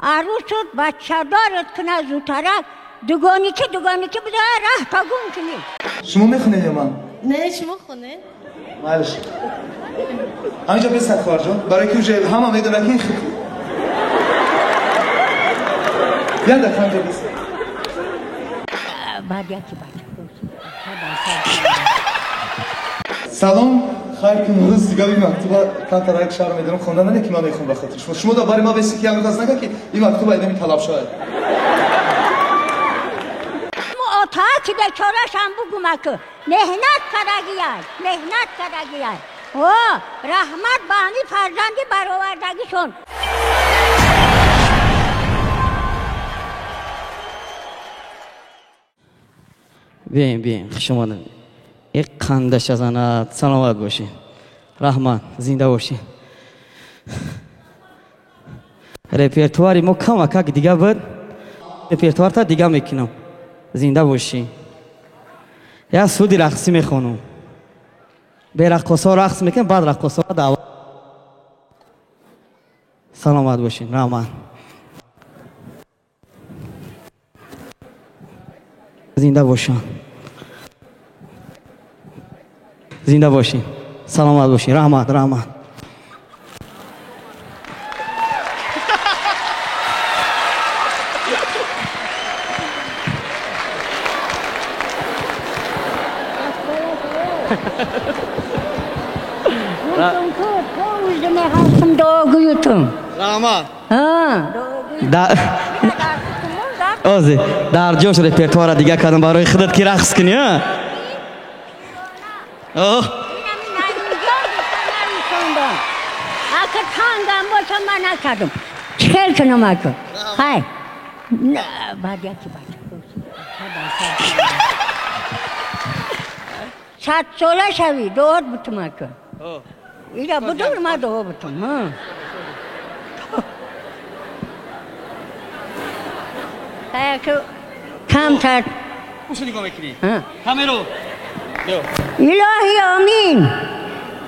Арӯсут бачадорат куна зудтарак, дугоники дугоники буда раҳ та гум кунӣ. Шумо мехонед ё ман? Не, шумо хонед. Майлиш. Ҳаминҷо бисад, хоҳарҷон, барои ки уже ҳама медонад ки як дақиқа ҳаминҷо бисад. Баъд яки бача. Салом, хайр кун, рӯз дига ин мактуба камтар як шаҳр медонам хонда не ки ман мехонам ба хотири шумо. Шумо да бари ма беси ки ягон кас нага ки ин мактуба идами талаб шавад. Отаки бечорашам бугума ки меҳнат кардагияй, меҳнат кардагияй. О, раҳмат ба ҳамин фарзанди баровардагишон. Биёем, биёем, хуш омадед. Як қандаша занад, саломат бошед. Раҳмат, зинда бошед. Репертуари мо камакак дига буд, репертуарта дига мекунам. Зинда бошӣ. Як суди рақсӣ мехонам. Бе раққосҳо рақс мекунам, баъд раққосҳоро даъват. Саломат бошед, раҳмат. Зинда бошанд. Зинда бошед. Саломат бошед. Раҳмат, раҳмат. Раҳмат. Ози дар ҷош репертуара дига кардам барои худат ки рақс кунӣ, а? Оҳ. Ака тангам боша ман накардам. Чӣ кунам ака? Хай. Баъд яки бача. 100 сола шавӣ, дуот бутум ака. Ира будур ма дуо бутум. Камтар. Ушу нигоҳ мекунӣ? Камеро. Илоҳи омин.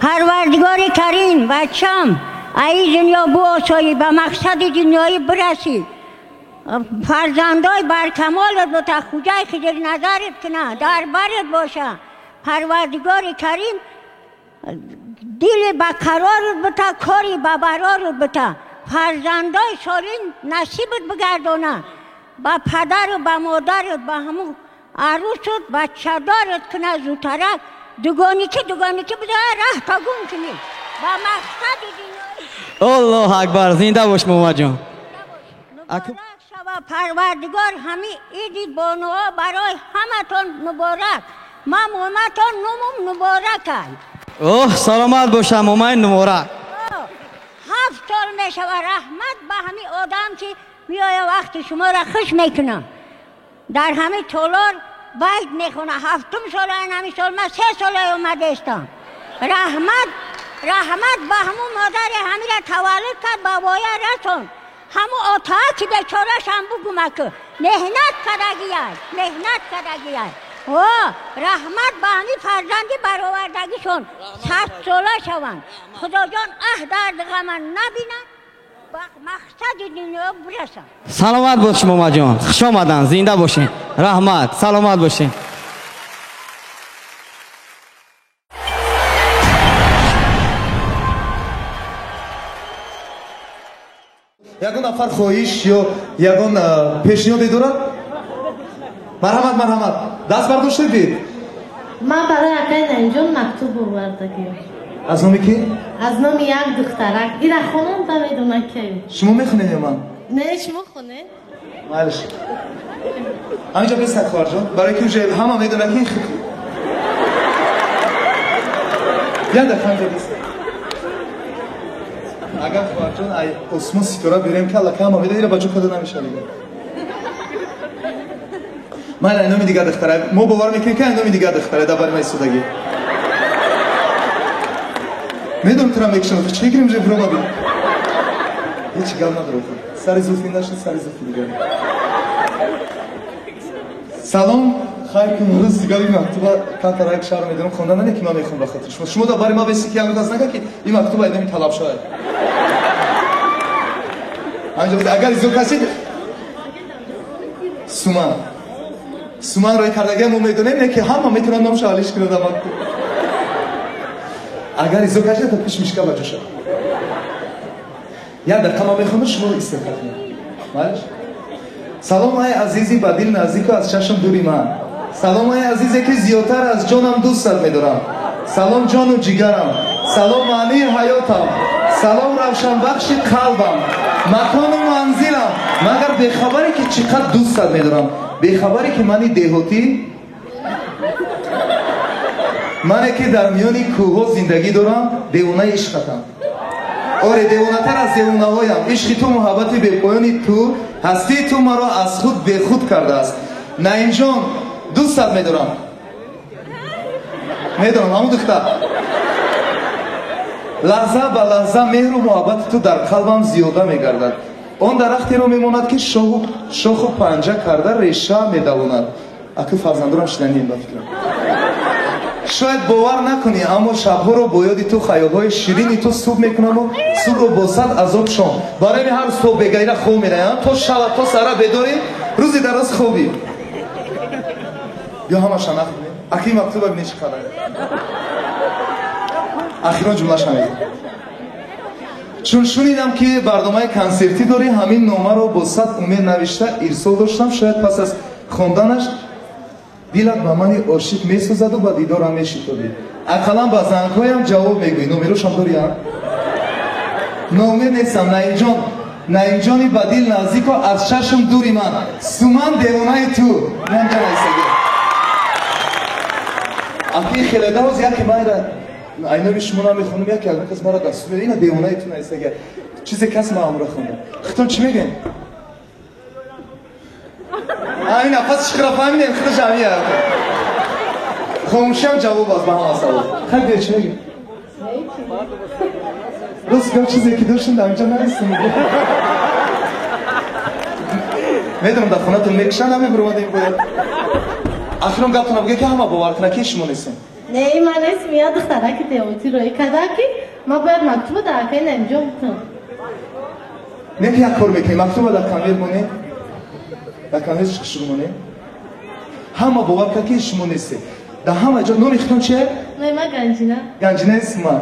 Парвардигори карим, бачам, ай дунё буосоӣ, ба мақсади дунёӣ бирасӣ. Фарзандой баркамолат бота, хуҷаи хизр назарат куна, дар барат боша. Парвардигори карим дили ба қарорат бута, кори ба барорат бута. Фарзандой солим насибат бигардона. Ба падару ба модарат, ба ҳамун арӯсут бачадорат куна зудтарак, дугоники дугоники буда раҳ та гум кунӣ. Ба мақсади дунёӣ. Аллоҳу акбар, зинда бош момаҷон. Муборак шава парвардигор, ҳамин иди бонуҳо барои ҳаматон муборак. Ман моматон номум муборак ай. Оҳ, саломат бошам момаи муборак. 7 сол мешава, раҳмат ба ҳамин одам ки меоя вақти шуморо хуш мекунам. Дар ҳамин толор байт мехона. 7 сола ҳамин сол ман 3 сола омадаистам. Раҳмат, раҳмат ба ҳамун модари ҳамира таваллуд кард, ба воя расон. Ҳамун отааки бечорашам бугума ки меҳнат кардагияй, меҳнат кардагияй. О, раҳмат ба ҳамин фарзанди баровардагишон. 100 сола шаванд. Худоҷон аҳ дарди ғаман набинад, ба мақсади дунё бирасанд. Саломат бош момаҷон, хуш омадан, зинда бошед. Раҳмат, саломат бошед. Ягон нафар хоҳиш ё ягон пешниҳоде дорад? Марҳамат, марҳамат. Даст бардоштед бид. Ман барои акаи Наимҷон мактуб овардагиам. Аз номи ки? Аз номи як духтарак. Ира хонам да медонам кию. Шумо мехонед ё ман? Не, шумо хонед. Майлиш. Ҳаминҷо бисад, хоҳарҷон, барои ки уже ҳама медонад ки як дақиқа ҳаминҷо бисад. Агар хоҳарҷон ай осмон ситора берем ки аллака ҳама медонад, ира ба ҷо када намешавад. Майли, ай номи дигар духтара. Мо бовар мекунем ки ай номи дигар духтара дар бари ма истодагӣ. Медонам тура мекушам, чӣ кунем уже биромадӣ? Ҳеҷ гап надорад. Сари зулфи нашуд, сари зулфи дигар. Салом, хайр кун, рӯз дига ин мактуба камтар як шаҳр медонам хонда не ки ман мехонам ба хотири шумо. Шумо да бари ма беси ки ягон кас нага ки ин мактуба идами талаб шавад. Агар изо касид Суман. Суман рой кардагия мо медонем, не ки ҳама метавонад номша алиш кунад мактуб. Агар изо кашид, то пиш мишка ба ҷоша. Як дақиқа ман мехонам, шумо истироҳат кунед. Малиш? Салом ай азизи ба дил наздику аз чашм дури ман. Салом ай азизе ки зиёдтар аз ҷонам дӯстат медорам. Салом ҷону ҷигарам. Салом маънии ҳаётам. Салом равшанбахши қалбам. Макону манзилам. Магар бехабаре ки чӣ қадр дӯстат медорам. Бехабаре ки мани деҳотӣ, мане ки дар миёни кӯҳҳо зиндагӣ дорам, девонаи ишқатам. Оре, девонатар аз девонаҳоям. Ишқи ту, муҳаббати бепоёни ту, ҳастии ту маро аз худ бехуд кардааст. Наимҷон, дӯстат медорам. Медорам, ҳамун духтар. Лаҳза ба лаҳза меҳру муҳаббати ту дар қалбам зиёда мегардад. Он дарахтеро мемонад ки шоху панҷа карда реша медавонад. Аку фарзандорам шиданем ба фикрам. Шояд бовар накунӣ, аммо шабҳоро бо ёди ту хаёлҳои ширини ту субҳ мекунаму субҳро бо сад азоб шом. Барои ҳар рӯз то бегайра хоб мераям, то шава то сара бедорӣ, рӯзи дароз хобӣ. Ё ҳамаша нахӯрем. Аки мактуба бинӣ чӣ қадар. Ахирон ҷумлаша мегӯям. Чун шунидам ки барномаи консертӣ дорӣ, ҳамин номаро бо сад умед навишта ирсол доштам. Шояд пас аз хонданаш дилат ба мани ошиқ месӯзаду ба дидорам мешитобӣ. Ақаллан ба зангҳоям ҷавоб мегӯӣ. Номерошам дорӣ, а? Ноумед нестам, Наимҷон. Наимҷони ба дил наздику аз чашм дури ман. Суман девонаи ту. Наимҷон айсаги. Аки хеле дароз яке майра айноби шумо намехонам, яке ягон кас мара дастур ина девонаи ту наистага. Чизе кас ма амра хондам. Хитон чӣ мегӯем? Ин нафас шиқра фаҳмидем, худаш ҳамия. Хомӯшиам ҷавоб аст ба ҳама савол. Хай биё, чӣ мегӯем? Рост гап чизе ки доштем дар инҷа нарасем. Медонам дар хонатон мекушанд, ҳаме биромадем бояд. Ахирон гаптона бигӯ ки ҳама бовар кунад ки шумо нестем. Не, ман нестам, я духтараки деҳотӣ роӣ карда ки ман бояд мактуба дар акаи Наимҷон бутам. Не ки як кор мекунем, мактуба дар конверт монем, дар конверт шумо монем. Ҳама бовар кард ки шумо нестед. Дар ҳама ҷо номи худтон чие? Номи ман Ганҷина. Ганҷинаи Суман.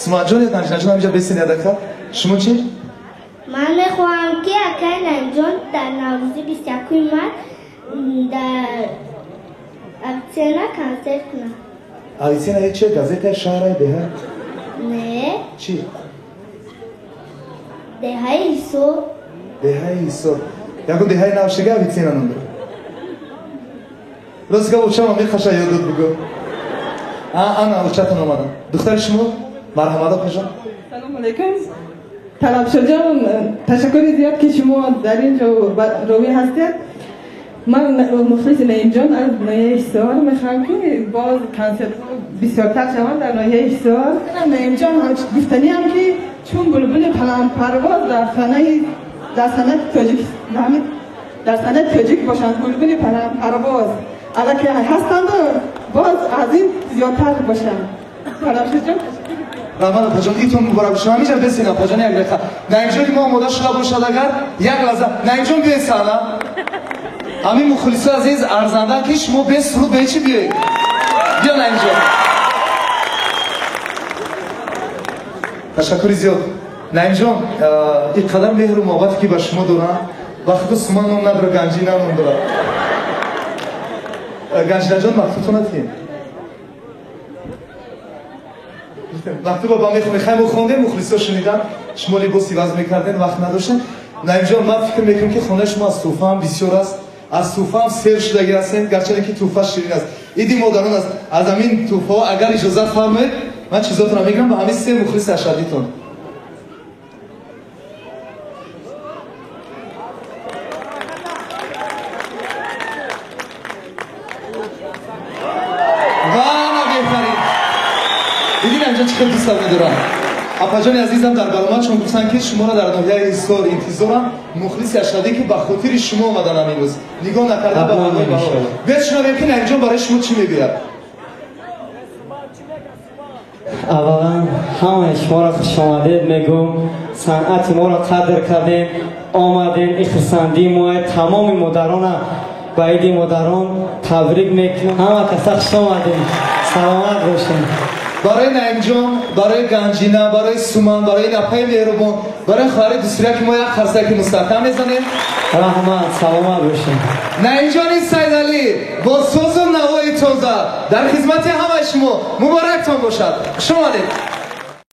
Суманҷон ё Ганҷинаҷон ҳаминҷа бесен ядака. Шумо чӣ? Ман мехоҳам ки акаи Наимҷон дар Наврӯзи 21 март дар Авиценна консерт кунад. Авиценна е че? Газетаи шаҳраи деҳа? Не. Чӣ? Деҳаи Ҳисор. Деҳаи Ҳисор. Ягон деҳаи навшига Авиценна ном дорад. Рост гап очама мехаша ёдот бугӯ. Ана очатон омадан. Духтари шумо? Марҳамат опаҷон. Салом алейкум. Талабшоҷон, ташаккури зиёд ки шумо дар ин ҷо ровӣ ҳастед. Ман мухлиси Наимҷон аз ноҳияи Ҳисор мехоҳам ки боз консертҳо бисёртар шаванд дар ноҳияи Ҳисор. Наимҷон гуфтаниам ки чун булбули паландпарвоз дар санъати тоҷик дар санъати тоҷик бошанд, булбули паландпарвоз аллакай ҳастанд, боз аз ин зиёдтар бошанд. Талабшоҷон, раҳмат опаҷон, итон муборак бошад. Ҳаминҷа бесен опаҷон як дақиқа. Наимҷони мо омода шуда бошад агар як лаҳза. Наимҷон биёед саҳна. Ҳамин мухлисо азиз арзанда ки шумо без суруд бе чӣ биёед. Биё Наимҷон. Ташаккури зиёд. Наимҷон, ин қадар меҳру муҳаббате ки ба шумо дорам, ба худу Суман ном надорад, Ганҷина ном дорад. Ганҷинаҷон, мактубтон натиҳем. Мактуба ба мехонем. Хай мо хондем, мухлисо шунидам. Шумо либос иваз мекардем, вақт надоштем. Наимҷон, ман фикр мекунам ки хонаи шумо аз тӯҳфаам бисёр аст. Аз тӯҳфаам сер шудагӣ ҳастем, гарчанде ки тӯҳфа ширин аст. Иди модарон аст. Аз ҳамин тӯҳфаҳо агар иҷозат фармоед, ман чизотонро мегирам ба ҳамин се мухлиси ашаддитон. Ва беҳтарин. Дидин инҷо чӣ хел дӯстат медорам. Апаҷони азизам дар баромадшон гуфтанд ки шуморо дар ноҳияи Ҳисор интизорам, мухлиси ашаддӣ ки ба хотири шумо омаданам имрӯз. Нигоҳ накарда ба ҳавои баҳор. Биёед шунавем ки Наимҷон барои шумо чӣ мегӯяд. Аввалан ҳамаи шуморо хушомадед мегӯм. Санъати моро қадр кардем, омадем. И хурсандии моя. Тамоми модарона ба иди модарон табрик мекунам. Ҳама каса хуш омадем, саломат бошем. Барои Наимҷон, барои Ганҷина, барои Суман, барои напаи меҳрубон, барои хоҳари дӯстираки мо як қарсаки мустаҳкам мезанем. Раҳмат, саломат бошем. Наимҷони Сайдалӣ бо созу навои тоза дар хизмати ҳамаи шумо. Муборактон бошад, хуш омадед.